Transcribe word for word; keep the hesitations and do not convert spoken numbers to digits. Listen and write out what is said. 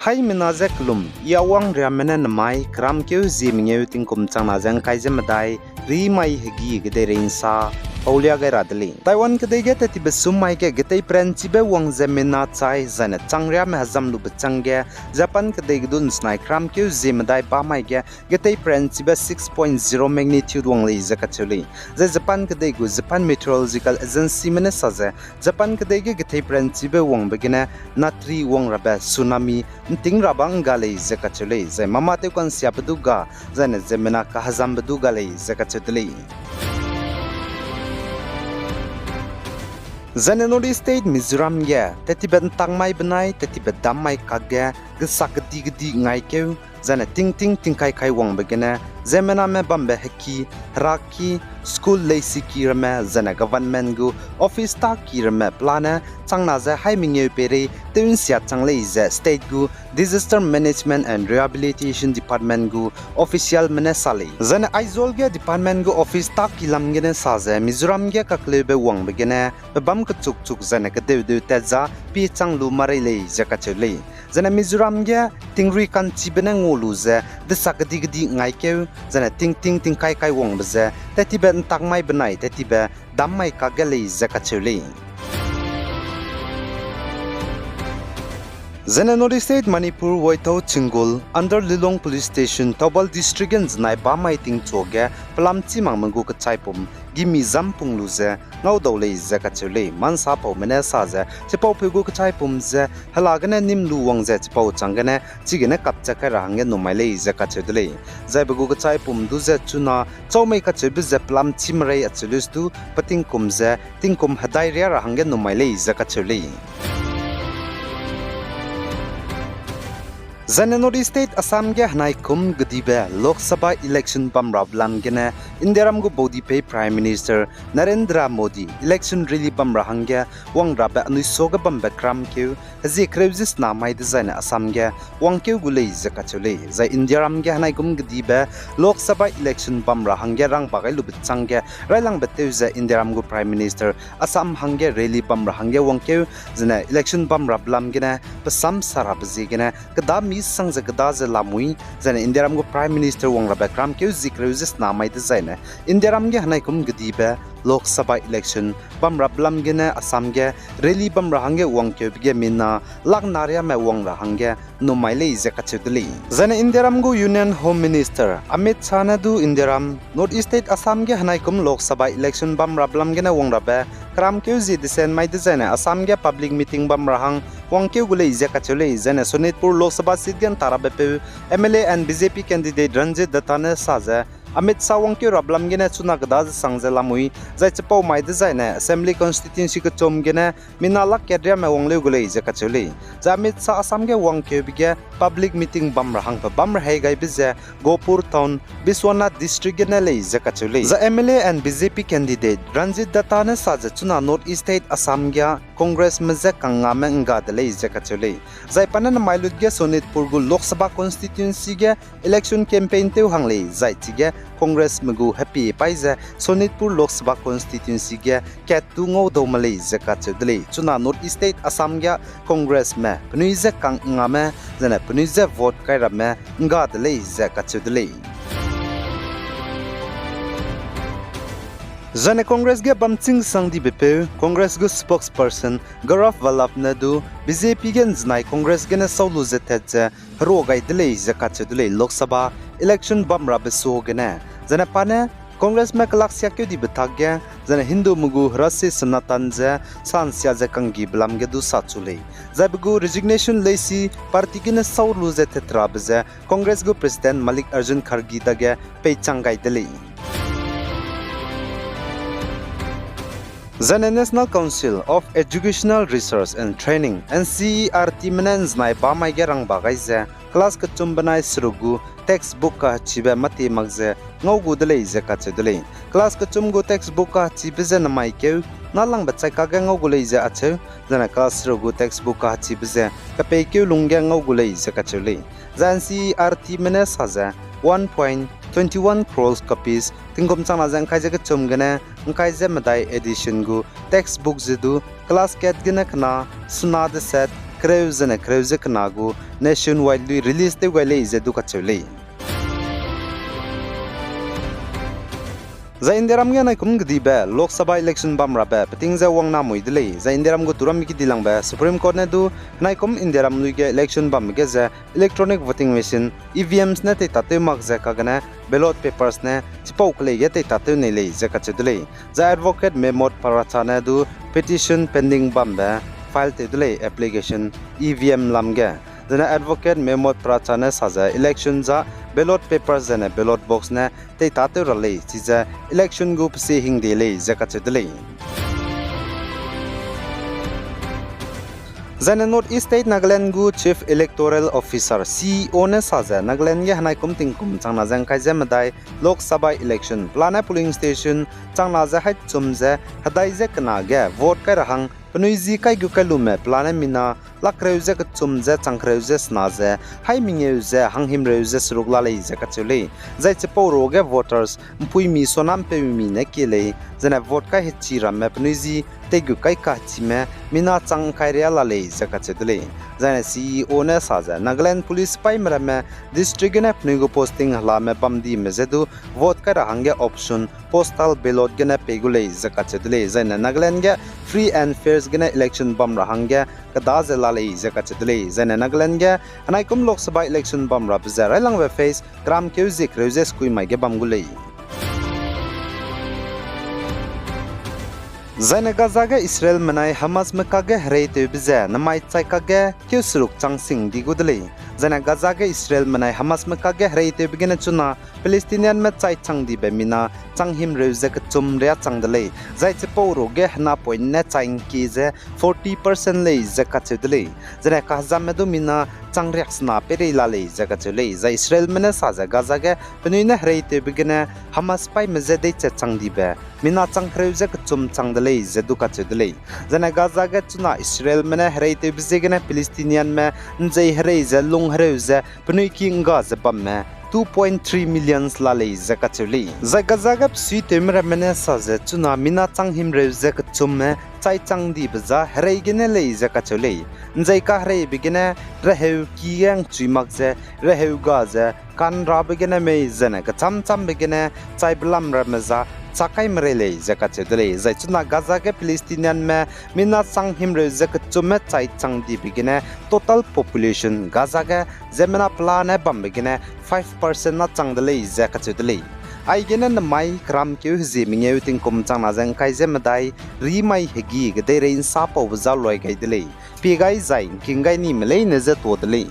Haimena je kelum, i awang riamme ne nemai keramkeu zie mengeu tingkum changna ze ngkai ze medai, rimai hegî kedeirei nsa paulia gai ra de lei. Taiwan kedei ge tettibe summai ge getei peranchibe wang ze mina chai, zaine changriame hezam lube chang ge, Japan kedei ge du nsenai keramkeu zie medai bamai ge, getei peranchibe six point zero magnitude wang lei ze kacheu lei. Zai Japan kedei gu Japan Meteorological Agencyme ne sa ze, Japan kedei ge getei peranchibe wangbe gene natri wang rabe tsunami nting rabe ngga lei ze kacheu lei, zai mama tewkansiabe du ga, zaine ziemmena kahezambe du ga lei ze kacheu de lei. Zaine North East State Mizoram ge, tettibe ntakmai benai, tettibe dammai kakge, gesak kedi kedi ngaikeu, zaine tingting tingkai kai wangbe gene, ziemmename bambe heki, heraki, school leisiki ramme, zaine government gu office taki ramme pelane, changna ze hai mengeu peirei, tew nsia chang lei ze state gu Disaster Management and Rehabilitation Department gu officialme ne sa lei. Zaine Aizawl ge department gu office taki lam gene sa ze Mizoram ge kakleube wangbe gene, pebâm kechukchuk zaine kedeudeu tat za pie chang lu marei lei ze kacheu lei. Zaine Mizoram ge tingrui kanchibe ne ngau lu ze, desak kedi kedi ngaikeu, zaine tingting tingkai kai wangbe ze, tettibe ntakmai benai, tettibe dammai kakge lei ze kacheu lei. Zaine North East State Manipur Waithao Chinggul under Lilong Police Station Thoubal District ge nzenai bamai tingchuage pelam chî makme gu kechaipum gimi zam pung lu ze ngaudau lei ze kacheu lei. Mansapaume ne sa ze chipaupeu gu kechaipum ze hela gene nîm lu wang ze chipau chang gene chigene kapchat kai ra hangge numai lei ze kacheu de lei. Zai pe gu kechaipum du ze chuna chaumei kacheube ze pelam chî merei acheu lus du pe tingkum ze tingkum hedai ria ra hangge numai lei ze kacheu lei. Zaine North East State Assam ge henaikum gedibe Lok Sabha election bam rabe lam gene Indiaram gu baudipei Prime Minister Narendra Modi election rally bam ra hangge wang rabe anui suage bambe keramkeu hezie kereu ze sena mai dezaine Assam ge wangkeu gu lei ze kacheu lei. Zai Indiaram ge henaikum gedibe Lok Sabha election bam ra hangge rangba gai lube chang ge railangbe tew ze Indiaram gu Prime Minister Assam hangge rally bam ra hangge wangkeu, zene election bam rabe lam gene pe sam sa rabe ziegene keda mi sang ze keda ze lamui, zene Indiaram gu Prime Minister wang rabe keramkeu zie kereu ze sena mai dezaine Indiaram ge henaikum gedibe Lok Sabha election bam rabe lam gene Assam ge rally bam ra hangge wangkeube ge mina lak na riame wang ra hangge numai lei ze kacheu de lei. Zaine Indiaram gu Union Home Minister Amit Shah ne du Indiaram North East State Assam ge henaikum Lok Sabha election bam rabe lam gene wang rabe keramkeu zie desen mai dezaine Assam ge public meeting bam ra hang wangkeu gu lei ze kacheu lei. Zaine Sonitpur Lok Sabha seat ge nta rabe peu M L A and B J P candidate Ranjit Datta ne sa ze, Amit Shah wangkeu rabe lam gene chuna keda ze sang ze lamui, zai chipau mai dezaine Assembly Constituency kechum gene mina lak kat riame wang leu gu lei ze kacheu lei. Zai Amit Shah Assam ge wangkeube ge public meeting bam ra hang pe bam rehei gaibe ze Gopur Town, Biswanath District gene lei ze kacheu lei. Zai M L A and B J P candidate Ranjit Datta ne sa ze chuna North East State Assam ge Congressme je kangngame ngga de lei ze kacheu lei. Zai pa ne nemai lut ge Sonitpur gu Lok Sabha constituency ge election campaign tew hang lei, zai chige Congressme gu hepie pai ze Sonitpur Lok Sabha constituency ge kat tu ngaudau me lei ze kacheu de lei. Chuna North East State Assam ge Congressme penui je kangngame, zene penui je vote kai ramme ngga de lei ze kacheu de lei. Zaine Congress ge bam chingsang dibe peu Congress gu spokesperson Gaurav Vallabh ne du B J P ge nzenai Congress gene sau lu ze tat ze herua gai de lei ze kacheu de lei Lok Sabha election bam rabe suagene. Zaine pa ne Congressme kelaksiakeu dibe tak ge, zaine Hindume gu Rashtriya Sanatan ze sansia ze kanggibe lam ge du sa chu lei. Zai pe gu resignation leisi party gene sau lu ze tat rabe ze Congress gu President Mallikarjun Kharge dage peichang gai de lei. Zaine National Council of Educational Research and Training, N C E R T me ne nzenai bamai ge rangba gai ze, class kechum benai seruk gu textbook kahechibe mâtie mak ze ngau gu de lei ze kacheu de lei. Class kechum gu textbook kahechibe ze nemaikeu nâlangbe chai kakge ngau gu lei ze acheu, zaine class seruk gu textbook kahechibe ze kepeikeu lungge ngau gu lei ze kacheu lei. Zai N C E R T me ne sa ze one point twenty one crore copies tingkum changna ze ngkai ze kechum gene ngkai ze medai edition gu textbook ze du class kat gene kena sena deset kereu zene kereu ze kena gu nationwide lui release tew gai lei ze du kacheu lei. Zai Indiaram ge naikum kedibe Lok Sabha election bam rabe peting ze wang na mui de lei. Zai Indiaram gu turam kedi langbe Supreme Court ne du naikum Indiaram lui ge election bambe ge ze electronic voting machine, E V Ms ne teitatew mak ze kagene ballot papers ne chipau kelei ge teitatew nei lei ze kacheu de lei. Zai advocate Mehmood Paracha ne du petition pending bambe file tew de lei application E V M lam ge. Zene advocate Mehmood Paracha ne sa ze election za ballot papers zene ballot box ne teitatew ra lei, chize election gu pesie hingde lei ze kacheu de lei. Zaine North East State Nagaland gu Chief Electoral Officer, C E O ne sa ze Nagaland ge henaikum tingkum changna ze ngkai ze medai Lok Sabha election pelane polling station changna ze haî chum ze hedai ze kena ge vote kai ra hang penui zi kai gu kai lume pelane mina lakreu ze kechum ze changkereu ze sena ze haî mengeu ze hanghimreu ze seruk la lei ze kacheu lei. Zai chipau ruage voters mpuimi sonam peumi ne kie lei, zene vote kai hechi ramme penui zi tei gu kai kachime mina chang kai ria la lei ze kacheu de lei. Zaine C E O ne sa ze Nagaland police paîme ramme district gene penui gu posting helame bam dime je du vote kai ra hangge option postal ballot gene pei gu lei ze kacheu de lei. Zaine Nagaland ge free and fair gene election bam ra hangge keda ze la lei ze kacheu de lei. Zaine Nagaland ge henaikum Lok Sabha election bam rabe ze railangbe phase gram keu zie kereu ze sekui mai ge bam gu lei. Zaine Gaza ge Israelme nai Hamasme kakge hereitewbe ze nemai chai kakge keu seruk chang sing di gu de lei. Zaine Gaza ge Israelme nai Hamasme kakge hereitewbe gene chuna Palestinianme chai chang dibe mina changhimreu ze kechum riâ chang de lei. Zai chipau ruage hena point ne chai ngkie ze forty percent lei ze kacheu de lei. Zene kahezamme du mina chang riaksena peirei la lei ze kacheu lei. Zai Israelme ne sa ze Gaza ge penui ne hereitewbe gene Hamas paîme je deichat chang dibe mina changkereu ze kechum chang de lei ze du kacheu de lei. Zene Gaza ge chuna Israelme ne hereitewbe ziegene Palestinianme nzei herei ze lung hereu ze penui ki ngga ze bamme two point three millions la lei ze kacheu lei. Zai Gaza ge besuitewme ramme ne sa ze chuna mina changhimreu ze kechumme chai chang dibe za herei gene lei ze kacheu lei. Nzei kahereibe gene reheu ki ge ngchui mak ze reheu ga ze kanrabe gene mei zene kecham chambe gene chaibe lam ramme za chak kai merei lei ze kacheu de lei. Zai chuna Gaza ge Palestinianme mina changhimreu ze kechumme chai chang dibe gene total population Gaza ge ziemmena pelane bambe gene five percent na chang de lei ze kacheu de lei. Aigene nemai keram keu hezie mengeu tingkum changna ze ngkai ze medai rimai hegî kedeirei nsa paube za loi gai de lei. Pie gai zai ngking gai nime leine je tuâ de lei.